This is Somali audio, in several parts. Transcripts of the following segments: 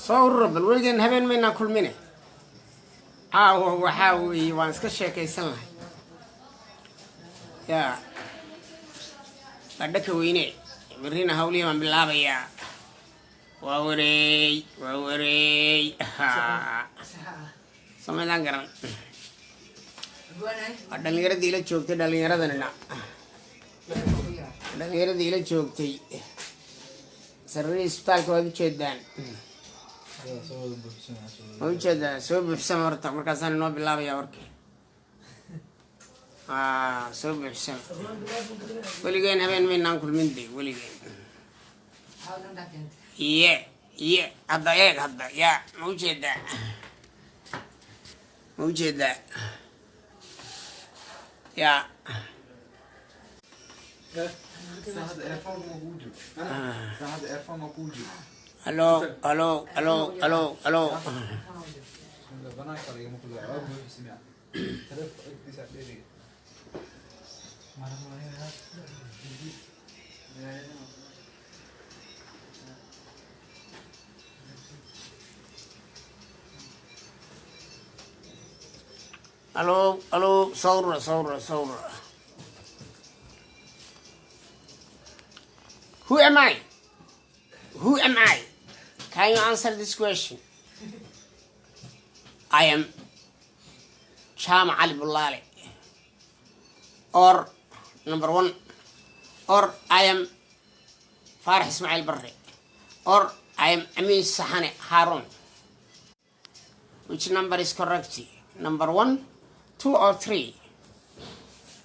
Soo urura bal. Weligeen habeen maynaan kulmine. Caawa waxaa weeye waan iska sheekaysan lahay. Yaa badhaka weyne, berrina hawlihii baan bilaabayaa. Waa wareey, waa wareey. Samaydaan garan, waa dhalinyaradii ila joogtay. Dhalinyaradanina, dhalinyaradii ila joogtay sariirihii isbitaalka waad ujeedaan, waa ujeedaa. Soo buuxsama horta, markaasaan inoo bilaabaya warki. Soo buuxsama. Weligeen habeen maynaan kulmin de, weligeen. Iye iye, hadda eeg, hadda yaa ma ujeedaa? Ma ujeedaa? Yaa. Saacadda earphone ma kugu jiro? Saacadda earphone ma kugu jiro? Halo, halo, halo, halo, halo. Bismillah, banaanka lagama kudaa. Waa buuxismaya taleefonka, codkiisa dheeriga. Halo, halo, sawra, sawra, sawra. Who am I? Who am I? Can you answer this question? I am Chama Ali Bulale. Or number one. Or I am Farah Ismail Barre. Or I am Amin Sahane Harun. Which number is correct? Number one, two, or three?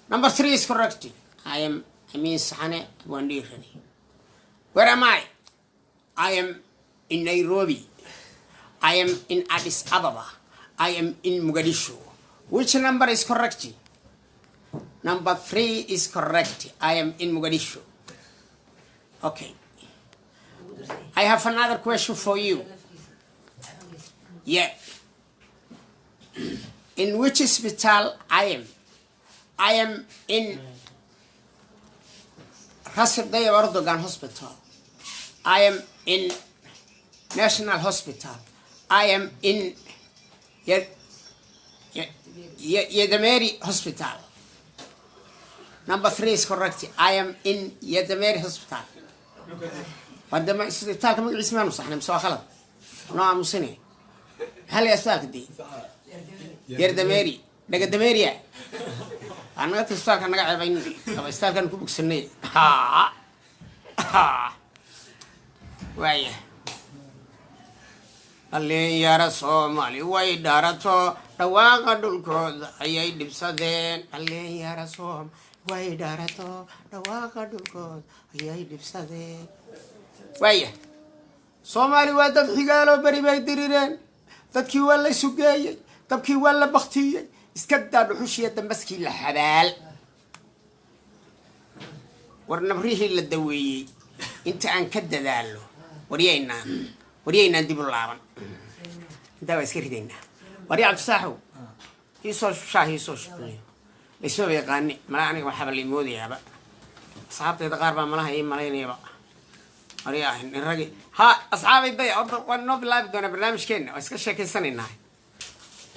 Number three is correct. I am Amin Sahane Wandirani. Where am I? I am in Nairobi. I am in Addis Ababa. I am in Mogadishu. Which number is correct? Number three is correct. I am in Mogadishu. Okay. I have another question for you. Yeah. In which hospital I am? I am in Recep Tayyip Erdogan Hospital. I am in National Hospital. I am in Yedameri Hospital. Number three is correct. I am in Yedameri Hospital. Hadda isbitaalka magaciisa maanu saxnay mise waa khalad? Noo aamusine. Maxaa la isbitaalka dii? Yerdameri dhagadameeriya annaga ta isbitaalka naga ceebayn aba isbitaalkan ku bogsanay. Ha, waaya. Dhalinyaro Soomaali way dharato, dhawaaqa dhulkooda ayay dhibsadeen. Dhalinyaro Soom way dharato, dhawaaqa dhulkooda ayay dhibsadeen. Waaya, Soomaali waa dad xigaaloo beri bay dirireen. Dadkii waa la sugeeyey, dabkii waa la baktiyey. Iska daa dhuxushiya dambaskii la xabaal. War nabrihii la daweeyey inta aan ka dadaalo, waryaynaan, waryaynaan dib u laaban. Intaa waa iska ridaynaa. Warya Cabdisaaxow, iisoo shaah, iisoo shubniyo. Laysmaba yaqaani mala aniga, waxaaba la imoodayaaba. Asxaabtayda qaar baa malaha ii malaynayaba. Warya nin ragi ha. Asxaabay day, horta waan inoo bilaabi doonaa barnaamijkeena. Waa iska sheekaysanaynaa.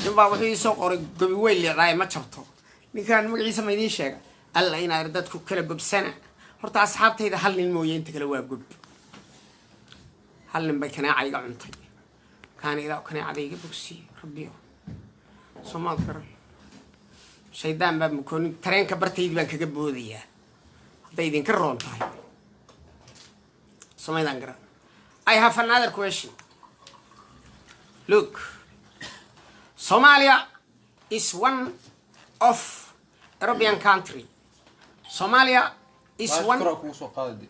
Nin baa wuxuu iisoo qoray: "Gobi weyn liicdaaye ma jabto." Ninkaan magaciisa ma idiin sheega? Alla inaad dadku kala gobsana. Horta asxaabtayda hal nin mooye, inta kale waa gob. Hal nin bay kanaaca iga cuntay. Kaana ilaa kanaacada iga bogsiye, rabbiyo. Soomaad garan, shaydaan baa mukoonin. Tareenka bartaydii baan kaga boodayaa hadday idinka roon tahay. Somaydaan garan. I have another question. Look, Somalia is one of European country. Somalia is one Kora kugu soo qaada.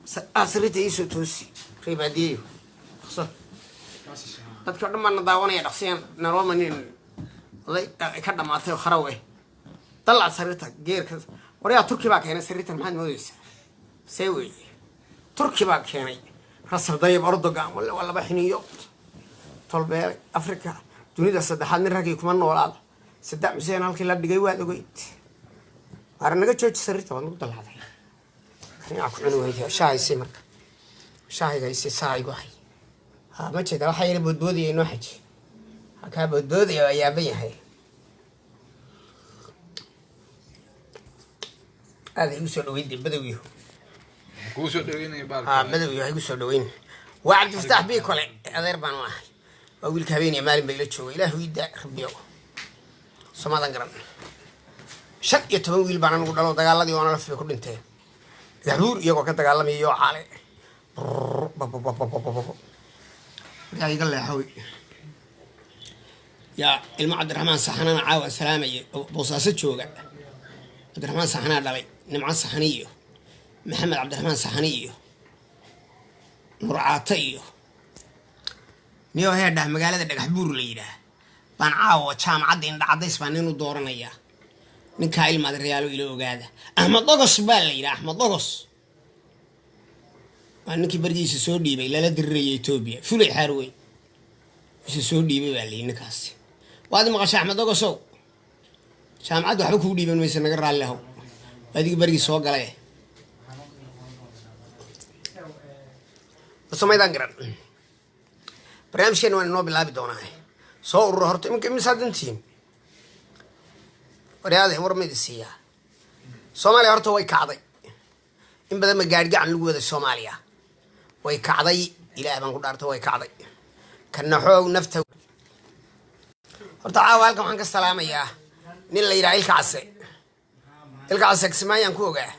Sariirta iisoo toosi, reebaadiyeyo, dhaqso. Dadka o dhan baa na daawanaya. Dhaqsiyan nalooma nin oday ka dhamaatay oo kharaw eh. Dalac sariirta geerka. Waryaa, Turki baa keenay sariirtan. Maxaad moodeysaa? See weeye, Turki baa keenay. Recep Tayyip Erdogan walla waa laba xiniyo. Tolbeelay Afrika, dunida saddexaad nin raggii kuma noolaado. Saddam Xuseen halkii la dhigay waad ogeyd. Waara naga jooji sariirta, waad nagu dallacday. Kaninaa ku cuni weyday. Shaahaysi marka, shaahigaysi saa igu hay. Ha ma jeeda, waxaa yara boodboodaya inoo xaji. Ha kaa boodboodaya, waa yaaban yahay. Aada igu soo dhaweyn dee, badowyo. Kuu soo dhaweynaya Ha. Baalka. Badowyo ha igu soo dhaweyn. Waa Cabdifataax bii kole, adeer baan u ahay. Waa wiilka habeeniya maalin ba ila jooga. Ilaahu ii rabbiyo, somadan garan. 15 wiil baan anigu dhalo. Dagaaladii oona laf bay ku dhinteen, Dhagaxbuur iyagoo ka dagaalamaya iyo caale. Markaa iga leexoy yaa ilmo Cabdiraxmaan Saxanana caawa salaamaya oo Boosaaso jooga. Cabdiraxmaan Saxanaa dhalay Nimco Saxani iyo Maxamed Cabdiraxmaan Saxani iyo Nurcaato iyo niyo heedhah. Magaalada Dhagaxbuur la yidhaah baan caawa jaamacadda Indhacadays baa nin u dooranayaa. Ninkaa ilmaad reyaalo ila ogaada, Axmed Dogos baa la yidhaha. Axmed Dogos waa ninkii berigiisa soo dhiibay lala diriraya Etoobiya, fulay xaarweyn isa soo dhiibay baa la yidhi. Ninkaasi waad maqashay. Axmed Dogosow, jaamacadda waxba kugu dhiiban maysa, naga raalli ahow. Adigii berigii soo galay samaydaan garan. Barnaamijkeena waan inoo bilaabi doonaa. Soo urura horta iminka. Imisaad dantihiin waryaade? War ma idin siiyaa? Soomaaliya horta way kacday. In badan ma gaadhi gacan lagu waday. Soomaaliya way kacday, Ilaah baan ku dhaarta, way kacday. Kana xoog nafta. Horta caawa halkan waxaan ka salaamayaa nin la yidhaha Ilka Case. Ilka Case Kismaayaan ku ogaa.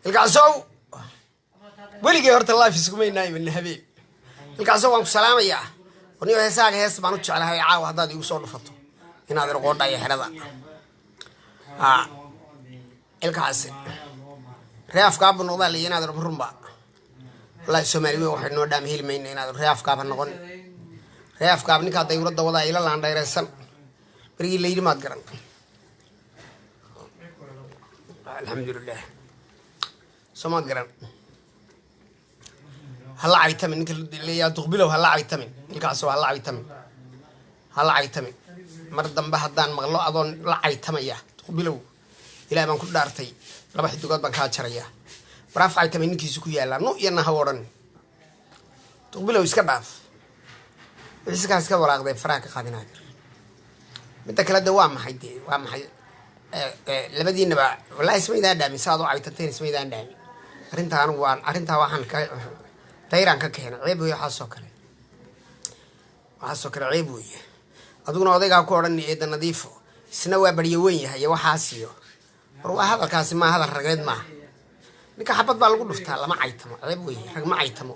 Ilka Casow, weligay horta life iskumaynaa imin habeen. Ilka Casow, waan ku salaamayaa. Warniyo, heesaaga hees baan u jeclahay caawa haddaad igu soo dhufato inaad irqoodha iyo xerada. Ha, Ilka Case ree afkaaba noqdaa la inaad runba. Wallahi Soomaali weyn waxay noo dhaam heli mayna inaad ree afkaaba noqon. Ree afkaaba ninkaa dayuuradda wadaa ila laandhayraysan berigii la yidhi maad garan. Alxamdulilah, soomaad garan. Hala caytamin ninka leeyaa Duqbilow, hala caytamin. Ilkaasoo hala caytamin, hala caytamin. Mar dambe haddaan maqlo adoon la caytamaya Duqbilow, Ilaah baan ku dhaartay, laba xidigood baan kaa jarayaa. Waraaf caytamay ninkiisu ku yaallaa nu iyo naha odhan. Duqbilow iska dhaaf, wixiiskaa iska walaaqday, faraha ka qaadinaadir. Midda kale de waa maxay? Dee waa maxay labadiinaba? Wallahi ismaydaan dhaamin, sa aad u caytanteen ismaydaan dhaamin. Arrintaa anigu waan arrintaa waxaan ka dayraan ka keenay. Ceeb weeye waxaasoo kale, waxaasoo kale ceeb weeye. Adiguna odaygaa ku odhan eedda nadiifo, isna waa baryo weyn yahay iyo waxaas iyo war. Waa hadalkaasi maa hadal rageed maaha. Ninka xabad baa lagu dhuftaa, lama caytamo, ceeb weeye. Rag ma caytamo.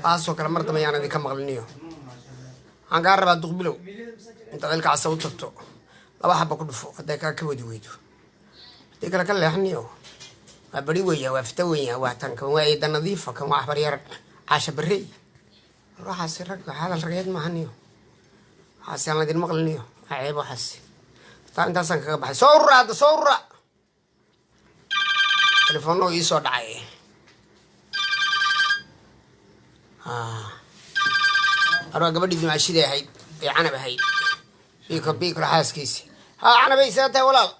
Waxaasoo kale mar dambe yaan idinka maqliniyo. Waxaan kaa rabaa Duqbilow, intaad Ilka Casa u tagto laba xaba ku dhufo. Hadday kaa ka wadi weydo, haddii kale ka leexniyo. Waa bari weya, waa fita weya, waa tan kan, waa eeda nadiifa kan, waa baryar Caasha Barrey. Waxaasi rag hadal rageed maahaniyo. Waxaasi aan laydin maqliniyo, waa ceeb waxaasi. Taa intaasaan kaga baxay. Soo urura hadda, soo urura. Telefoonno ii soo dhacay. Arwaa gabadhii dumaashiday ahayd ee Canab ahayd, Biiko, Biikole xaaskiisi. Haa Canabay, see tahay walaal?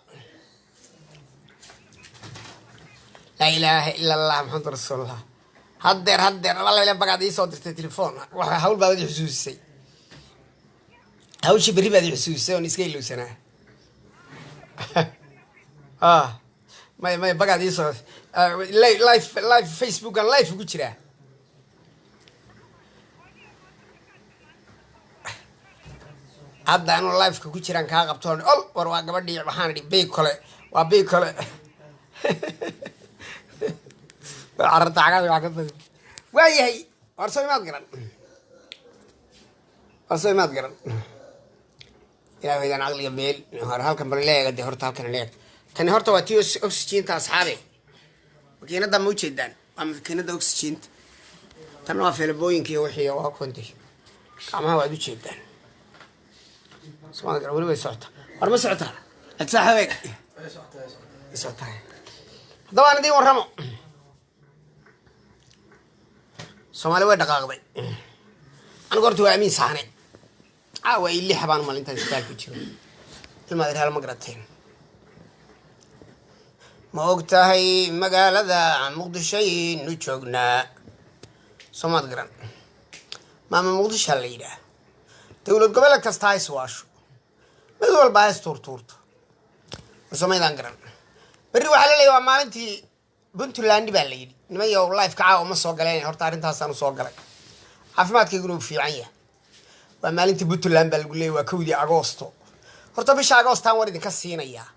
Laa ilaaha ila Allah, Maxamed rasuulullah. Haddeer haddeer alalele bagaad ii soo dirtay telefoon. Waxa hawl baad i xusuusisay, hawshii berri baad i xusuusisay oon iska ilowsanaa. Ah maya maya, bagaad iisoo live, live Facebookan live ugu jiraa. Hadda anuu liveka ku jiraan kaa qabtoon ol. War waa gabadhii, waxaan idhi bay kole, waa bay kole. Waa cararta cagaad wax ka badan waa yahay. War soo imaad garan, war soo imaad garan. Ilaah caqliga meel hore halkan bal leega de. Horta halkan leeg, tani horta waa tii oxygenta asxaabe. Makiinada ma ujeedaan? Waa makiinada oxygenta. Tan waa feelabooyinka iyo wixii waa kontay gacmaha, waad ujeedaan. Somaad garan, weli way socotaa. War ma socotaa adsaaxabeeg? Way socotaa, way socotaa. Way socotaa. Haddaba aan idiin warramo. Soomaali way dhaqaaqday. Anigu horta waa Amiin Saxane. Caawa ay 6 baan mal intaan isbitaal ku jiro. Ilmaad ma garateen? Ma og tahay magaalada Muqdishoynu joognaa? Soomaad garan? Maama Muqdishaa la yidhaah. Dowlad goboleed kasta ha iswaasho, mid walba ha istuurtuurto. Warsomaydaan garan? Berri waxaa la leeyahy waa maalintii Puntland baa la yidhi. Niman yow, live-ka caawa ma soo galeen. Horta arrintaasaan usoo galay, caafimaadkayguna uu fiican yahay. Waa maalintii Puntland baa lagu leeyay, waa 1-dii Agoosto. Horta bisha Agoostaan war idinka siinayaa.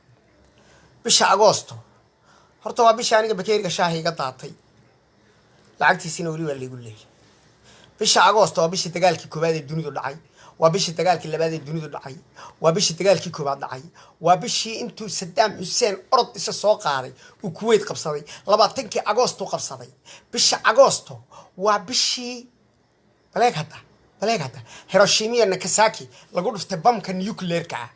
Bisha Agoosto horta waa bisha aniga bakeeriga shaaha iga daatay, lacagtiisina weli waa laygu leeyay. Bisha Agoosto waa bishii dagaalkii koowaad ee dunidu dhacay, waa bishii dagaalkii labaad ee dunidu dhacay, waa bishii dagaalkii koowaad dhacay, waa bishii intuu Sadaam Xuseen orod isa soo qaaday uu Kuwait qabsaday, 20-kii Agoostu qabsaday. Bisha Agoosto waa bishii, baleeg hadda, baleeg hadda, Hiroshima iyo Nagasaki lagu dhuftay bamka nuclearka ah.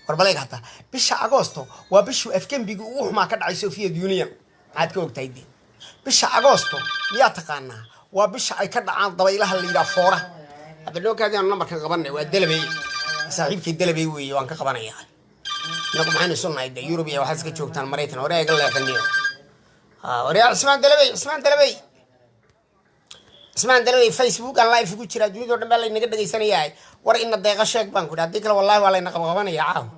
War baleeg hadda, bisha Agoosto waa bishuu afgembigii ugu xumaa ka dhacay Soviet Union. Maxaad ka ogtahay dee? Bisha Agoosto miyaa taqaanaa? Waa bisha ay ka dhacaan dabaylaha la yidhaha foora. Hadda dhowkaadi aanu nambarkan qabanay, waa Dalabey, saaxiibkii Dalabey weeye, waan ka qabanayaa. Inagu maxaynu isu nahay dee? Yurub iyo waxaad iska joogtaan Maraykan. Hore iga leexaniyo. Waryaa Cismaan Dalabey, Cismaan Dalabey, Cismaan Dalabey, Facebook aan live ku jiraa, dunidao dhan baa laynaga dhegaysanayaa. War ina deeqa sheeg baan ku idhi, haddii kale wallahi waa layna qabqabanaya caawa.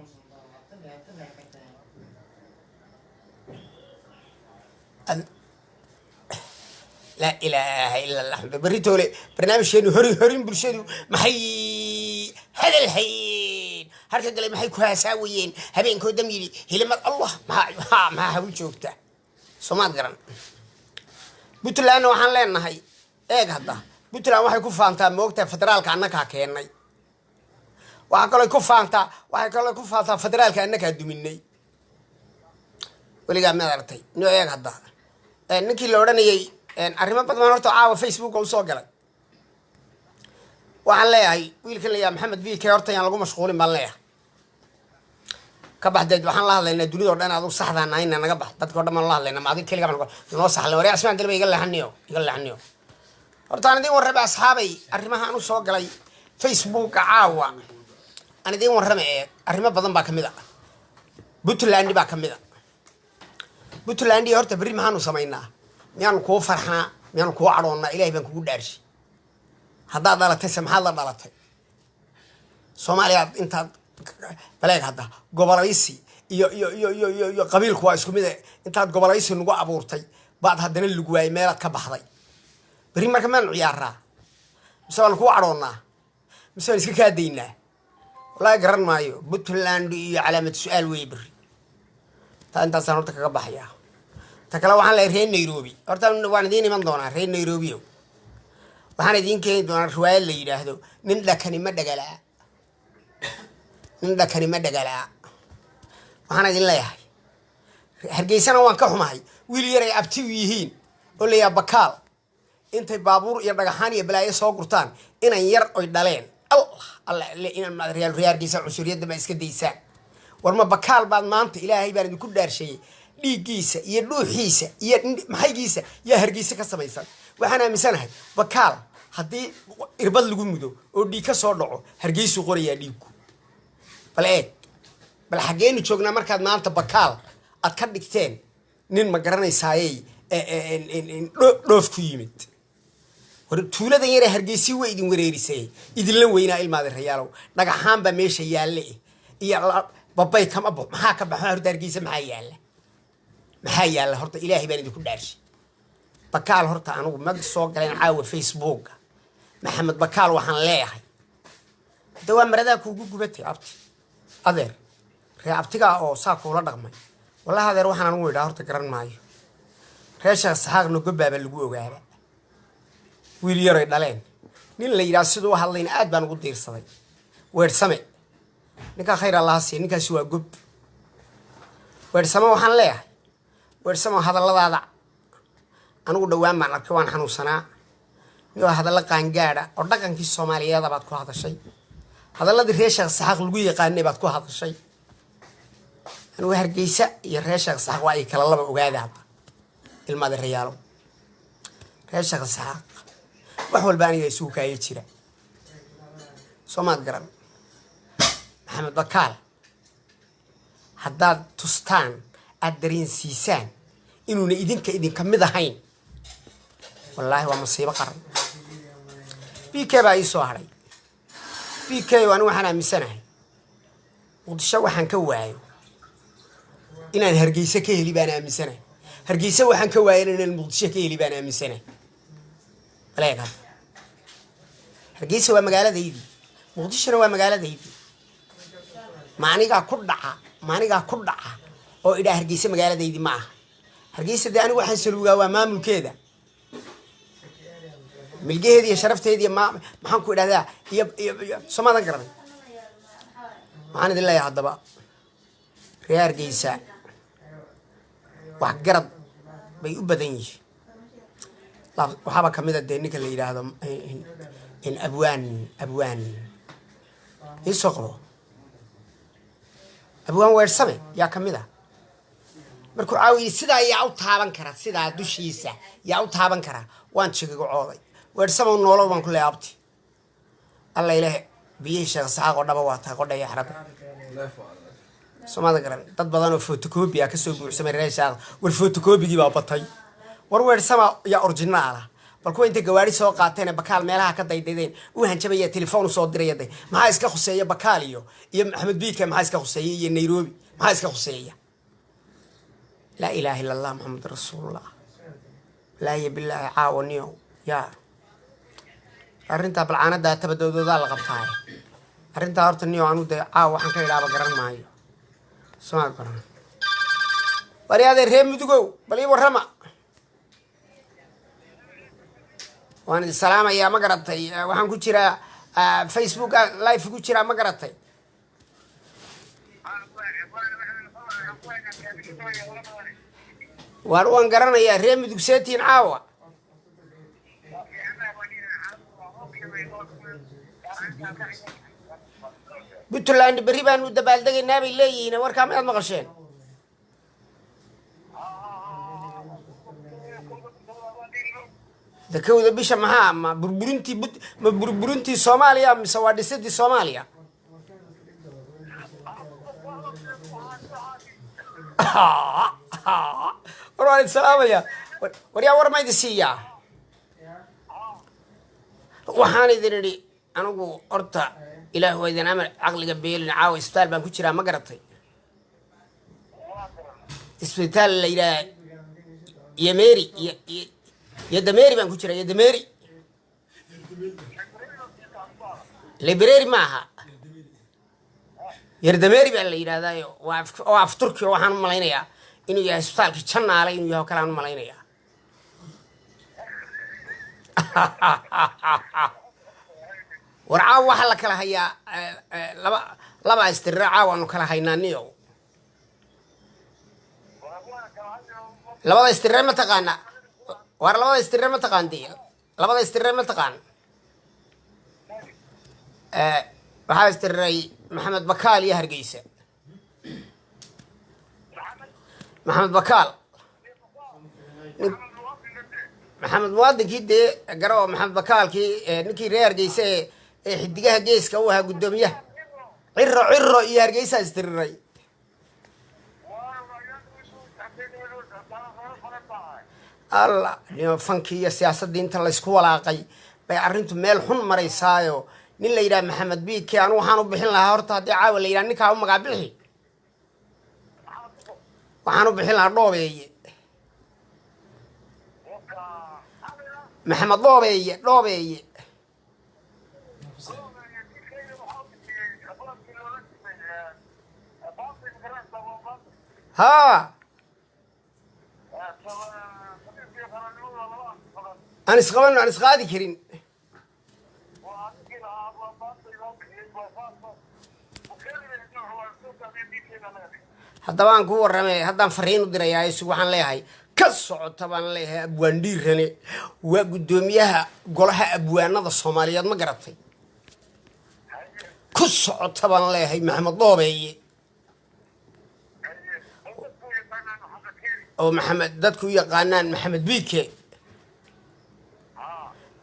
Laa ilaaha ila Allah. Berri toole barnaamijkeenu hori horin bulshadu maxay hadal hayeen? Harka gale maxay ku haasaawayeen? Habeenkoo dam yidhi hilimad Allah, maxaa hawl joogta? Soomaad garan? Puntlandna waxaan leenahay, eeg hadda, Puntland waxay ku faantaa, moogtahay, federaalka annagaa keennay. Waxaa kaloo ku faantaa, waxay kaloo ku faantaa federaalka annagaa duminay. Weligaa miyaad aragtay? No, eeg hadda, ninkii la odhanayay arrimo badan horta caawa Facebooka usoo galay. Waxaan leeyahay wiilkan la yaha Maxamed BK, horta yaan lagu mashquulin baan leeyahay. Ka baxdeed waxaan la hadlaynaa dunida o dhan. Adigu saxdaa nahayna, naga bax. Dadka o dhan baan la hadlaynaa, ma adiga keliga baan noo saxlay? Waryaa Cismaan Dalba, iga leexaniyo, iga leexaniyo. Horta aan idiin warramay, asxaabay, arrimaha aan usoo galay Facebooka caawa aan idiin warramay ee arrimo badan baa kamid a. Puntland baa kamid a. Puntland horta berri maxaanu samaynaa? Miyaanu kuu farxnaa? Miyaanu kuu cadhoonnaa? Ilahay baan kugu dhaarshay, haddaad dhalatay se maxaad la dhalatay Soomaaliyaad? Intaad baleeg hadda, gobolaysi iyo qabiilku waa isku mid e. Intaad gobolaysi nagu abuurtay baad haddana lagu waayay meelaad ka baxday. Berri marka maanu ciyaaraa mise waanu kuu cadhoonnaa mise waan iska kaadaynaa? Wallaahi garan maayo. Puntland iyo calaamad su-aal weeye berri. Taa intaasaan horta kaga baxayaa. Ta kale waxaan lehay reer Nairobi, horta waan idiin iman doonaa. Reer Nairobio, waxaan idiin keeni doonaa riwaayad la yidhaahdo "Nin dhakani ma dhagalaa, nin dhakani ma dhagalaa". Waxaan idin leeyahay, Hargeysana waan ka xumahay, wiil yar ay abti u yihiin oo layaha Bakaal, intay baabuur iyo dhagaxaan iyo balaayo soo gurtaan inan yar oy dhaleen. Allah alla alle, inaan reer Hargeysa cunsuriyadda ma iska daysaan? War ma Bakaal baad maanta? Ilaahay baan idinku dhaarsheeyey, dhiiggiisa iyo dhuuxiisa iyo maxaygiisa yaa Hargeysa ka samaysan? Waxaan aaminsanahay Bakaal haddii irbad lagu mudo oo dhiig ka soo dhaco, Hargeysuu qorayaa dhiiggu. Bal eeg, bal xaggeenu joognaa markaad maanta Bakaal aad ka dhigteen nin ma garanaysaayey dhoof ku yimid? War tuuladan yaree Hargeysi way idin wareerisay, idinla weynaa. Ilmaada rayaalow, dhagaxaan baa meesha yaalle iyo babay kama bo. Maxaa ka baxa horta Hargeysa? Maxaa yaalla? Maxaa yaalla horta? Ilaahay baan idinku dhaarshay. Bakaal horta anigu ma soo galeen caawa Facebooka. Maxamed Bakaal waxaan leeyahay, hadda waa maradaa kuugu gubatay abti adeer ree abtigaa oo saa kuula dhaqmay. Wallahi adeer, waxaan anigu idhaa horta garan maayo. Reer Sheekh Saxaaq nogobaaba lagu ogaaba wiil yaray dhaleen nin la yidhaha. Siduu u hadlayna aad baan ugu diirsaday. Weedhsame ninkaa, khayr allaha siiya, ninkaasi waa gob. Weedhsame waxaan leeyahay, weedhsame, hadalladaada anigu dhowaan baan arkay, waan xanuunsanaa. Nin hadallo qaangaada oo dhaqankii Soomaaliyeeda baad ku hadashay, hadalladii reer Sheekh Saxaaq lagu yaqaanay baad ku hadashay. Anigu Hargeysa iyo reer Sheekh Saxaaq waa ay kala laba. Ogaada hadda, ilmaada rayaalo, reer Sheekh Saxaaq Wax walba aniga isugu kaaya jira, soomaad garan? Maxamed Bakaal haddaad tustaan, aada dareensiisaan inuuna idinka idinka mid ahayn, wallaahi waa masiibo qaran. BK baa ii soo hadhay. BK, anigu waxaan aaminsanahay Muqdisho waxaan ka waayo inaan Hargeysa ka heli baan aaminsanahay. Hargeysa waxaan ka waayan inaan Muqdisho ka heli baan aaminsanahay. Baleeg hadda, Hargeysa waa magaaladaydii, Muqdishona waa magaaladaydii. Ma anigaa ku dhaca? Ma anigaa ku dhaca oo idhaa Hargeysa magaaladaydii ma aha? Hargeysa dee anigu waxaan saluugaa waa maamulkeeda, milgaheeda iyo sharafteeda iyo ma maxaan ku idhahdaa iyo soomaadan garanay. Waxaan idin leeyahay haddaba, reer Hargeysa wax garad bay u badan yihiin. Waxaaba kamid a dee ninka la yidhaahdo in abwaan iisoo qabo, Abwaan Weersame yaa kamid a. Markuu caawiye sidaa yaa u taaban kara, sidaa dushiisa yaa u taaban kara? Waan jigigacooday. Weersamo, noolo baan ku leeyahay, abti. Alla ilaah, biyihii Sheekh Saxaaq oo dhaba waa tahay qodhaya xarada. Life waa adag. Soomada garan, dad badan oo photocopy ah kasoo buuxsamay reer Shaaq. War photocopygii baa batay. War Weersama yaa original ah. Bal kuwa intay gawaari soo qaateen ee Bakaal meelaha ka daydadeen u hanjabaya, telefoon usoo diraya, de maxaa iska khuseeya Bakaal iyo Maxamed Biika? Maxaa iska khuseeya iyo Nairobi? Maxaa iska khuseeya? Laa ilaaha illa Allah, Maxamed rasuulullah. Wallaahi bilaahi, caawa niyow yaa arrintaa balcaanadaa tabadoodoodaa la qabtaay. Arrintaa horta niyow, anu dee caawa waxaan ka idhaaba garan maayo. Soo garan wari adee reer Mudugow, bal ii warrama. Waan idin salaamayaa, ma garatay? Waxaan ku jiraa Facebook live ku jiraa, ma garatay? Waan garanayaa reer Mudug seetiin caawa. Puntland berri baanu dabaaldegaynaa bay leeyihiin. Warkaa miyaad maqasheen? Dakawda bisha maxaa ma burburintii ma burburintii Soomaaliya mise waa dhisidii Soomaaliya? War waan idin salaamaya. War yaa war ma idin siiyaa? Waxaan idin idhi anigu horta, Ilaah waa idin amar caqliga beelin. Caawa isbitaal baan ku jiraa, ma garatay? Isbitaal la yidhaha Yameri iyo Dameeri baan ku jiraa. Iyo Dameeri Library ma aha, Yardameeri baa la yidhahdaa. Waa oo af Turki. Waxaan u malaynayaa inuu yahay isbitaalka Janaale, inuu yahay oo kale aan u malaynayaa. War caawa waxaa la kala hayaa laba istirira. Caawa aanu kala haynaa niyow. Labada istirire ma taqaana? War labada istirire ma taqaandi? Labada istirire ma taqaan? Waxaa istiriray Maxamed Bakaal iyo Hargeysa. Maxamed Bakaal, Maxamed muwaadinkii dee garo, Maxamed Bakaalkii, ninkii reer Hargeysa ee xidigaha geeska u ahaa guddoomiyaha. Ciro, Ciro iyo Hargeysa istiriray. Alla nimo, fankii iyo siyaasaddii inta laysku walaaqay bay arrintu meel xun maraysaayo. Nin la yidhaha Maxamed Biike, anu waxaan u bixin lahaa horta, haddii caawa la yidhaha ninkaa u magac bixi, waxaan u bixin lahaa Dhoobeeye. Maxamed Dhoobeeye, Dhoobeeye. Haa, aan isqabano, aan isqaadi karin. Haddaba aan kuu warramee, haddaan fariin u dirayaa isug. Waxaan leeyahay ka socota baan leeyahay Abwaan Dhiirane, waa guddoomiyaha golaha abwaanada Soomaaliyeed, ma garatay? Ku socota baan leeyahay Maxamed Dhoobeeye, oo Maxamed dadku u yaqaanaan Maxamed Biike.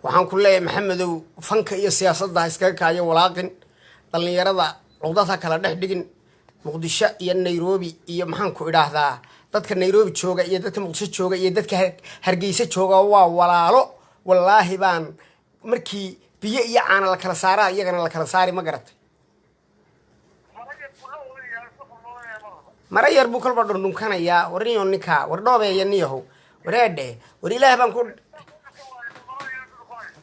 Waxaan ku leeyahay, Maxamedow, fanka iyo siyaasadda ha iskaga kaayo walaaqin, dhallinyarada cuqdad ha kala dhex dhigin. Muqdisho iyo Nairobi iyo, maxaan ku idhaahdaa, dadka Nairobi jooga iyo dadka Muqdisho jooga iyo dadka Hargeysa jooga waa walaalo. Wallaahi baan markii biyo iyo caana la kala saaraa iyagana la kala saari, ma garatay? Mara yar buu kolba dhundhunkanayaa. Warniyo, ninka war dhoobeeya, niyahow, wareedhe, war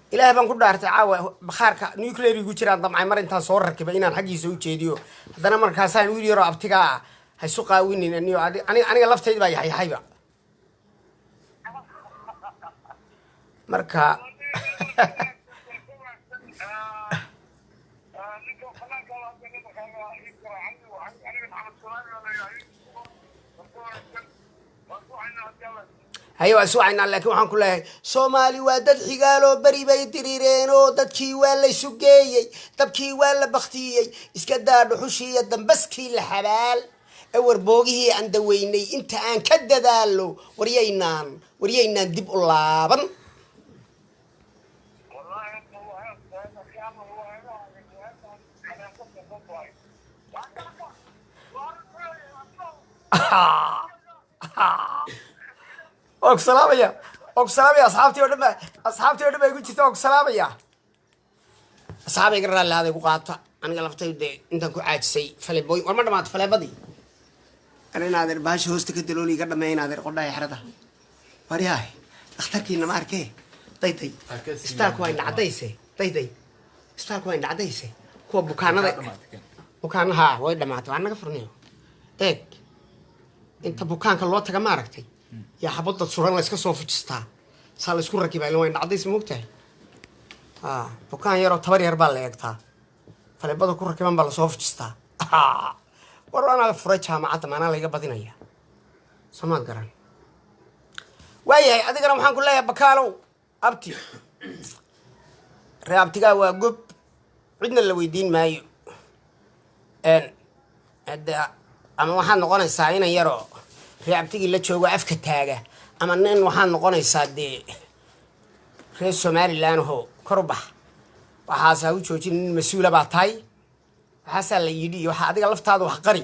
Ilaah baan ku dhaartay, caawa bakhaarka nuclear igu jiraan damcay mar intaan soo rakibay inaan xaggiisa u jeediyo. Haddana markaasaan wiil yaroo abtigaa ah ha isu qaawinin. Aniyo aniga laftayda baa yaxyaxayba marka. Haye, waa isu wacaynaa, laakiin waxaan ku leeyahay Soomaali waa dad xigaaloo beri bay diriireen oo dadkii waa la isu geeyey, dabkii waa la baktiyey, iska daa dhuxushii iyo dambaskii la xabaal ewer boogihii aan daweynay inta aan ka dadaalo. Waryaynaan dib u laaban. Waa ku salaamaya, waa ku salaamaya. Asxaabtii oo dhan baa igu jirta. Waa ku salaamaya, asxaabay. Iga raalli ahaaday, ku qaata. Aniga laftay dee intaan ku caajisay faleboy. War ma dhamaato faleebadii? Ana inaadeer bahasha hoosta ka dalooli iga dhammeey, inaadeer qodhahay xerada. Waryahay, dhakhtarkiina ma arkee? Dayday istaalku waa indhacadayse. Dayday, istaalku waa indhacadayse. Kuwa bukaanada bukaanaha way dhamaatay, waa naga furnayo. Eeg, inta bukaanka loo taga, ma aragtay, yaa xabadda suran la iska soo fujistaa, saa la isku rakibaa, ilan waa indhacadays, ma ogtahay? A bukaan yaroo tabar yar baa la eegtaa, faleebada ku rakiban baa lasoo fujistaa. War anaa furay jaamacadda, maanaa layga badinaya, soomaad garan? Waayahay, adigana waxaan ku leeyahay, Bakaalow, abti, ree abtigaa waa gob, cidna la weydiin maayo. Hade ama waxaad noqonaysaa inan yaroo ree abtigii la joogo afka taaga, ama nin waxaad noqonaysaa dee reer Somaliland ho kor u bax. Waxaas ha u joojin, nin mas-uula baa tahay. Waxaasaa la yidhi iyo waxaa adiga laftaada wax qari,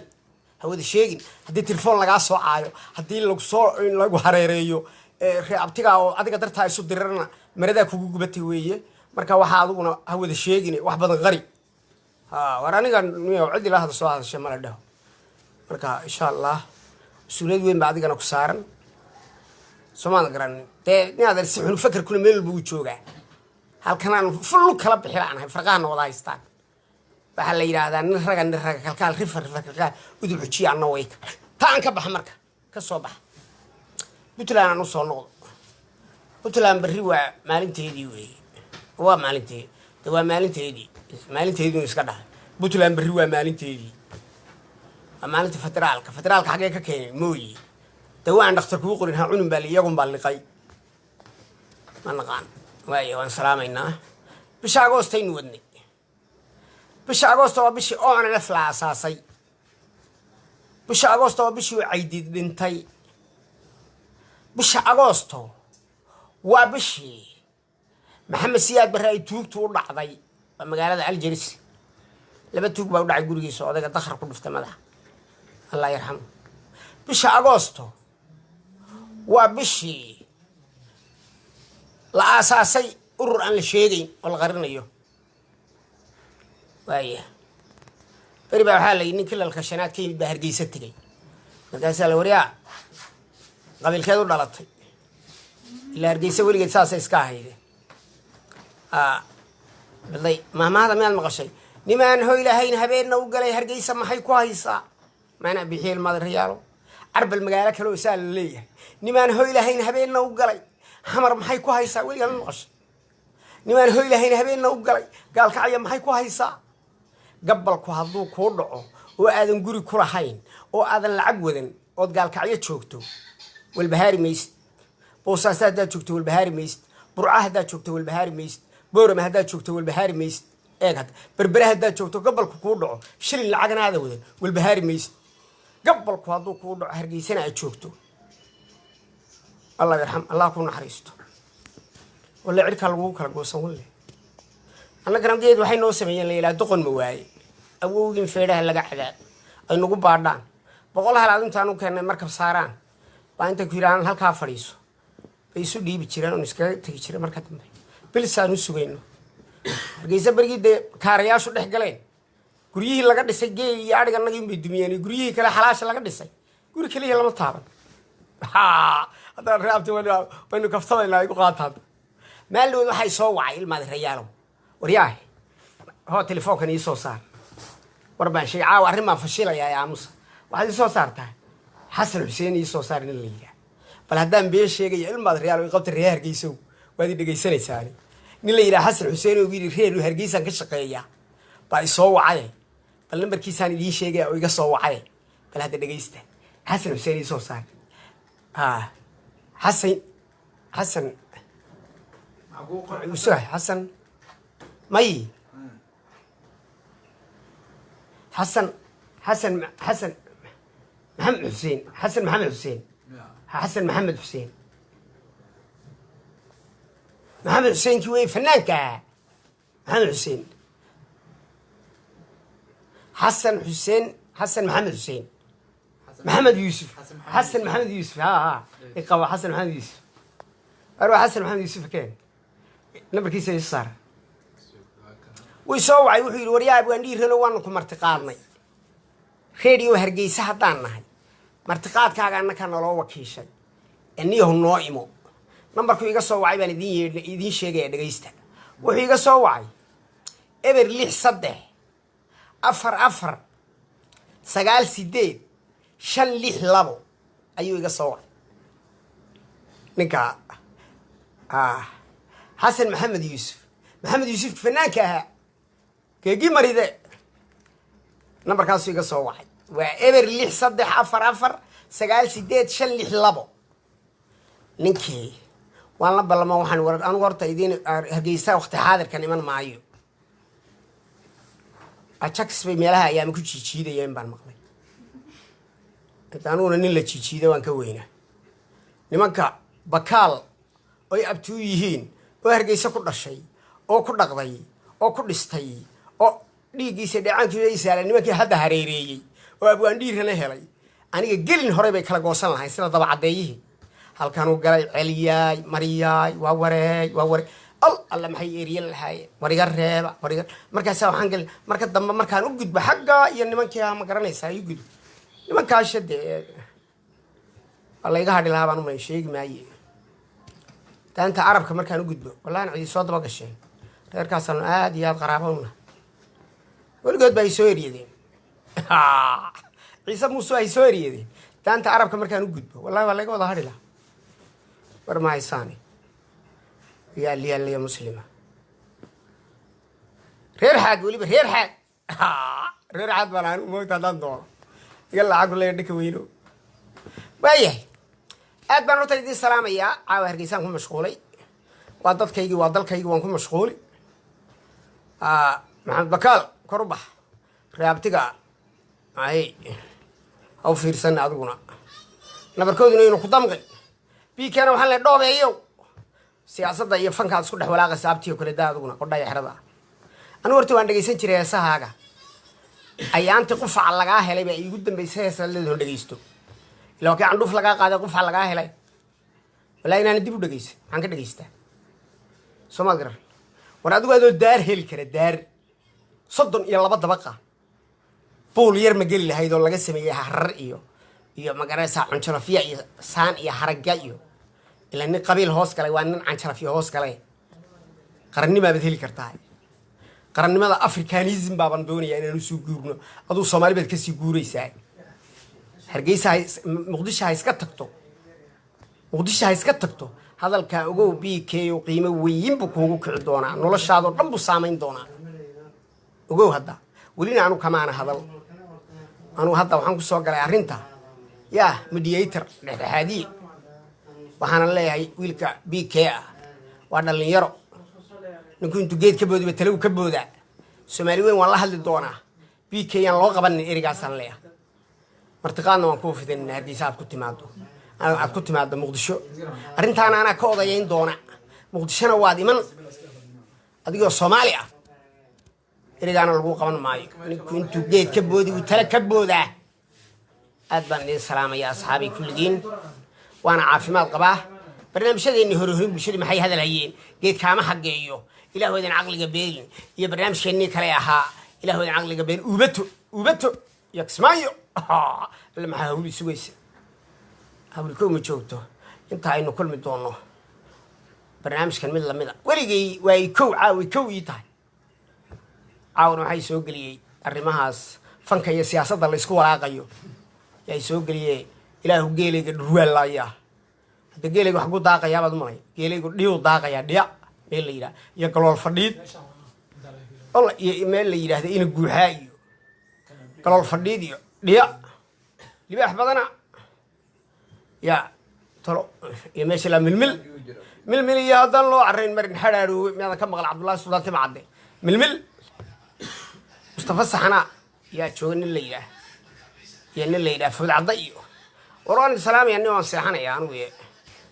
ha wada sheegin. Haddii telefoon lagaa soo caayo, haddii lagu soo lagu hareereeyo ree abtigaa oo adiga dartaa isu dirirana, maradaa kugu gubatay weeye. Marka waxaa adiguna ha wada sheegin, wax badan qari. Ha war, aniga niyow cid ila hada soo hadashay mala dhaho. Marka insha Allah mas-uuliyad weyn baa adigana ku saaran, soomaad garanin? Dee inaad si xun fakerkuna meel walba u joogaa. Halkanaan fullu kala bixi laanahay, farqahana wada haystaan. Waxaa la yidhaahdaa nin raga, nin raga kalkaal, rifa rifa kalkaal, udub xujiya anna wayka ta aan ka baxa. Marka ka soo baxa Puntland, aan usoo noqdo Puntland. Berri waa maalinteedii weeye, waa maalinteedi de, waa maalinteedii, maalinteedii iska dhahay. Puntland berri waa maalinteedii, waa maalinta federaalka. Federaalka xaggee ka keenay mooyi? Dawa aan dhakhtar kugu qorin ha cunin baa li, iyagun baa liqay, ma naqaan. Waayo, waan salaamaynaa. Bisha Agoostaynu wadnay. Bisha Agoosta waa bishii ONLF la aasaasay. Bisha Agoosta waa bishii uu Caydiid dhintay. Bisha Agoosto waa bishii Maxamed Siyaad Barre ay tuugtu u dhacday. Waa magaalada Algeris, laba tuug baa u dhacay gurigiisa, odayga dakhar ku dhuftay madaxa, Allah yarxamu. Bisha Agoosto waa bishii la aasaasay urur aan la sheegayn oo la qarinayo. Waaya, beri baa waxaa la yidhi nin kilalka shanaad ka yimid baa Hargeysa tegey. Markaasaa la waryaa, qabiilkeed u dhalatay? Ilaa Hargeysa weligeed saasay iska ahayde. Biday mahmahada miyaad maqashay? Nimaan hoy lahayn habeenna u galay Hargeysa maxay ku haysaa? Maana bixiyeel madariyaalo carbal magaalo kale oo saa la leeyahay. Nimaan hoy lahayn habeenna u galay Xamar maxay ku haysaa? Weligaa ma maqashay? Nimaan hoy lahayn habeenna u galay Gaalkacya maxay ku haysaa? Gabalku hadduu kuu dhaco oo aadan guri ku lahayn oo aadan lacag wadan ood Gaalkacyo joogto, walbahaari maysid. Boosaaso haddaad joogto, walbahaari maysid. Burca haddaad joogto, walbahaari maysid. Boorama haddaad joogto, walbahaari maysid. Eeg, hadda Berbere haddaad joogto, gabalku kuu dhaco, shilin lacagna aadan wadan, walbahaari maysid. Gabalku hadduu kuu dhaco Hargeysana aad joogto, Allah yarxam, Allah ku naxariisto. Walle cirkaa lagugu kala goosan. Walle annagana geed waxay noo sameeyeen la yidhaha doqon ma waaye, awowgin feedhaha laga cadaab ay nagu baadhaan. 100 halaad intaan u keennay markab saaraan baa intay ku yidhahaan halkaa fadhiiso bay isu dhiibi jireen oon iskaga tegi jireen. Marka dambe bilisaan u sugayno Hargeysa berigii dee kaarayaashu dhex galeen, guryihii laga dhisay geel iyo adhig annagii unbay dumiyeen, iyo guryihii kale xalaasha laga dhisay guri keliya lama taaban. Haddaan raabti waynu kaftamaynaa, igu qaata. Hadda maaldood waxay soo wacay ilmaadi rayaalow, waryaahe, hoo telefoonkan ii soo saar. War baan sheegay caawa, arrin baan fashilayaa ee aamusa. Waxaad ii soo saartaa Xasan Xuseen, ii soo saar nin la yidhaah. Bal haddaan been sheegayo, ilmaad rayaal qabta, reer Hargeysow, waad i dhegaysanaysaani. Nin la yidhaha Xasan Xuseen oo yidhi reer Hargeysaan ka shaqeeya baa isoo wacay. Bal nambarkiisaan idiin sheegaya oo iga soo wacay. Bal hadda dhegaysta. Xasan Xuseen ii soo saar. Xasan, Xasan. Maxaa kuu qoran? Usaah Xasan may Xasan, Xasan, Xasan Maxamed Xuseen, Xasan Maxamed Xuseen. Ya. Xasan Maxamed Xuseen, Maxamed Xuseenkii wey fanaanka ahaa. Maxamed Xuseen, Xasan Xuseen, Xasan Maxamed Xuseen. Xasan. Maxamed Yuusuf. Xasan Maxamed. Xasan Maxamed Yuusuf, ha ha, iqaba Xasan Maxamed Yuusuf. Arwa Xasan Maxamed Yuusuf keen, nambarkiisa isu saar. Way soo wacay, wuxuu yidhi waryaab, waan dhiirano, waanu ku martiqaadnay reediyo Hargeysa haddaan nahay, martiqaadkaaga annaka naloo wakiishay, eniyahu noo imo. Nambarku iga soo wacay baan idin yeedh, idiin sheegaya, dhegaysta. Wuxuu iga soo wacay 063 44 98 562 ayuu iga soo wacay ninka Xasan Maxamed Yuusuf, Maxamed Yuusuf fanaanka ahaa keegii maride. Nambarkaasuu iga soo wacay, waa 0634498562. Ninkii waan la ballama, waxaan war anigu horta idiin Hargeysa waqti xaadirkan iman maayo. Ajax bay meelaha ayaama ku jiijiidayeen baan maqlay. Inta aniguna nin la jiijiida waan ka weynaa. Nimanka Bakaal oy abtuu yihiin oo Hargeysa ku dhashay oo ku dhaqday oo ku dhistay oo dhiiggiisa dheecaankiisa isaalan, nimankii hadda hareereeyey oo abwaan dhiirana helay, aniga gelin horey bay kala goosan lahayn sida dabacaddeeyihii halkanuu galay. Celiyaay, mariyaay, waa wareey, waa warey. Al alla, maxay eriyan lahaayeen? War iga reeba, war iga. Markaasaa waxaan gelin marka dambe markaan u gudbo xagga iyo nimankii ma garanaysaa, ii gudbo nimankaasha dee waa layga hadhi lahaa baan umay sheegi maaye. Daanta Arabka markaan u gudbo, wallahi cidi soo daba gasheen. Reerkaasaanu aad iyo aad qaraaba una, weligood ba ay soo eryadeen. Ciise Muuse ay soo eryadeen. Daanta Arabka markaan u gudbo, wallahi waa layga wada hadhi lahaa. War ma haysaane, yaal muslima. Reer Xaad, weliba reer Xaad, reer Xaad baan anigu moogta. Haddaan doono iga lacag leeya dhinka weyno. Waayahay, aad baan horta idiin salaamayaa. Caawa Hargeysaan ku mashquulay, waa dadkaygii, waa dalkaygii, waan ku mashquuli. Maxamed Bakaal kor u bax, reabtiga ay ha u fiirsan adiguna, nabarkooduna inu ku damqin. Biikana waxaan le dhoobeeyow, siyaasadda iyo fankaad isku dhex walaaqaysa abtiyo kale daa adiguna qodhaya xerada. Anigu horta waan dhegaysan jiray heesahaaga. Ayaanti qufaca lagaa helay baa iigu dambaysay heesa leedaho dhegaysto. Ila waa kii candhuuf lagaa qaaday, qufaca lagaa helay. Wallahi inaana dib u dhegaysan, maxaan ka dhegaystaa? Soo maad garan? War adigu adoo daar heli kara, daar 32 dabaqa, buul yar ma geli lahayd oo laga sameeyey harar iyo magaraysaa canjarafiya iyo saan iyo haragga iyo ilaa nin qabiil hoos galay waa nin canjarafiya hoos galay. Qarannimaabad heli kartaa, qarannimada africanism baaban doonayaa inaan usoo guurno. Aduu Soomaali baad kasii guuraysaa. Hargeysa ha, Muqdisho ha iska tagto, Muqdisho ha iska tagto. Hadalkaa ogow BK, o qiimo weyin buu kuugu kici doonaa, noloshaadoo dhan buu saamayn doonaa. Ogow hadda welina anu kamaana hadal. Anugu hadda waxaan kusoo galay arrinta yaa mediator, dhexdhexaadiye. Waxaana leeyahay wiilka BK ah waa dhallinyaro. Ninku intuu geed ka boodiba tale uu ka boodaa. Soomaali weyn waan la hadli doonaa. BK yaan loo qabanin erigaasaan leeyahay. Martiqaadna waan kuu fidinina Hargeysa aad ku timaado, aad ku timaado Muqdisho. Arrintaana anaa ka odayayn doona. Muqdishona waad iman adigoo Soomaali ah, erigaana lagu qaban maayo. Ninku intuu geed ka boodi uu tale ka boodaa. Aad baan idin salaamaya, asxaabii kulligiin, waana caafimaad qabaa. Barnaamijyadeennii hore horin bulshadu maxay hadal hayeen? Geed kaama xageeyo, ilaahoodan caqliga beelin, iyo barnaamijkeennii kale ahaa, ilaahoodan caqliga beelin, uubato uubato iyo Kismaayo. Alle, maxaa hawli sugaysa? Hawli kow ma joogto. Inta aynu kulmi doonno barnaamijkan mid lamida, weligay waay kow, caawi kow ii tahay. Caawana waxay soo geliyey arrimahaas fanka iyo siyaasadda la isku walaaqayo yaa soo geliyee. Ilaahu geelayga dhurwaalaayaa. Hadda geelayga wax ku daaqayaa baad umalay. Geelaygu dhiyuu daaqayaa, dhiya meel la yidhaha iyo galool fadhiid olla iyo meel la yidhaahda ina guuxaa iyo galool fadhiid iyo dhiya libaax badana ya tolo iyo meesha laa milmil milmil iyo haddaan loo carayn marin xadhaadhoowe. Miyaadan ka maqal Cabdullahi Suldaan Timacadde? Milmil Mustafa Saxanaa yaa jooga, nin la yidhaah iyo nin la yidhaah Food Cadda iyo war. Waan salaamaya nin, waan seexanaya anigu. Ye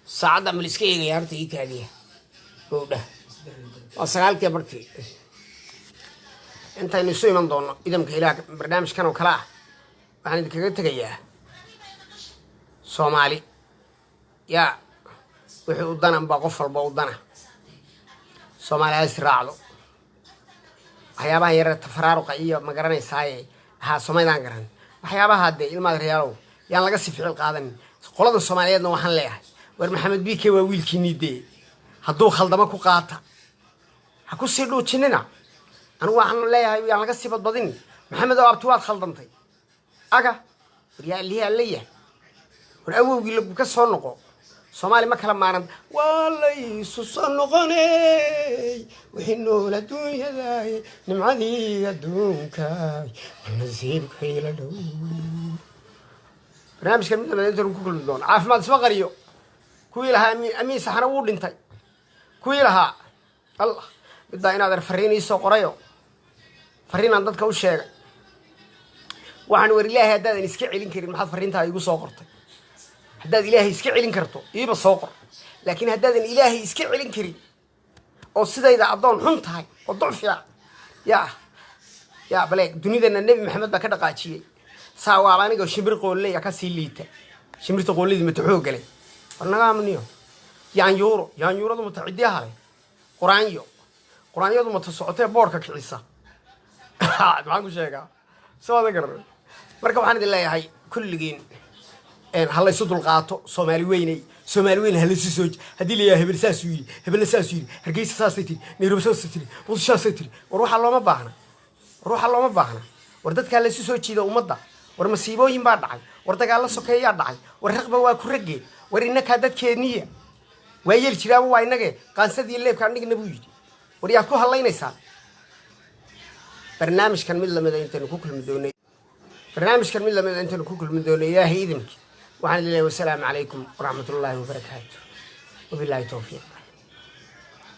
saacadda ma la iska eegaya horta? Ii kaadiya gowdha, waa 9-kii barkii. Intaynu isu iman doono idamka Ilaah barnaamijkan oo kale ah, waxaan idinkaga tegayaa Soomaali yaa wixii u danan baa qof walba u dana. Soomaali ha is raacdo. Waxyaabaha yarar tafaraaruqa iyo ma garanaysaaye ahaa Soomaydaan garan. Waxyaabaha dee ilmaad reyaalow yaan laga si ficil qaadanin. Qolada Soomaaliyeedna waxaan leeyahay, war Maxamed BK waa wiilkiinii dee, hadduu khaldamo ku qaata, ha ku sii dhuujinina. Anigu waxaan leeyahay yaan laga sii badbadin. Maxamed oo abti, waad khaldantay aga. War yaa allihii alla yahay, war awowgii lagu ka soo noqo. Soomaali ma kala maaran, waa laysu soo noqoney. Wixii nool adduunyaday, nimcadii adduunkaay, nasiibkayla dhow. Barnaamijkan mid lamida inta ku kulmi doono, caafimaad isma qariyo. Kuwii lahaa Amiin Saxana wuu dhintay, kuwii lahaa Allah midbaa inaad ar fariin iisoo qorayo, fariinaan dadka u sheegay. Waxaan war Ilaahay haddaadan iska celin karin, maxaad fariintaa igu soo qortay? Haddaad Ilaahay iska celin karto, iiba soo qor. Laakiin haddaadan Ilaahay iska celin karin oo sidayda addoon xun tahay oo ducfiya yaa yaa bale, dunidana Nebi Maxamed baa ka dhaqaajiyey. Saa waaba aniga shimbir qoolleya kasii liita. Shimbirta qoolladii mata xoogale war nagaamniyo. Yaanyuuro, yaanyuuradu mata ciddiyaha leh. Quraanyo, quraanyadu mata socotee boodhka kicisa. Maxaan ku sheegaa? Soo adan garan. Marka waxaan idin leeyahay kulligiin ha laysu dulqaato. Soomaali weyney, Soomaali weyn, ha laysu soo. Haddii la yahay hebel saasuu yidhi, hebelna saasuu yidhi, Hargeysa saasay tiri, Nairobi saasay tiri, Muqdisho saasay tiri, war waxaa looma baahna, war waxaa looma baahna. War dadkaa laysu soo jiida ummadda. War masiibooyin baa dhacay, war dagaallo sokeeyaa dhacay, war raqba waa ku raggeen. War innakaa dadkeenniya waa yeel jiraaba, waa innage qaansadii leebka anigna buu yidhi. War yaad ku hadlaynaysaan? Barnaamijkan mid lamida intaynu ku kulmi doonay, barnaamijkan mid lamida intaynu ku kulmi doonay, Ilaahay idinki waxaan idin leeyahay wasalaamu calaykum waraxmatullaahi wabarakaatu, wabilaahi towfiiq.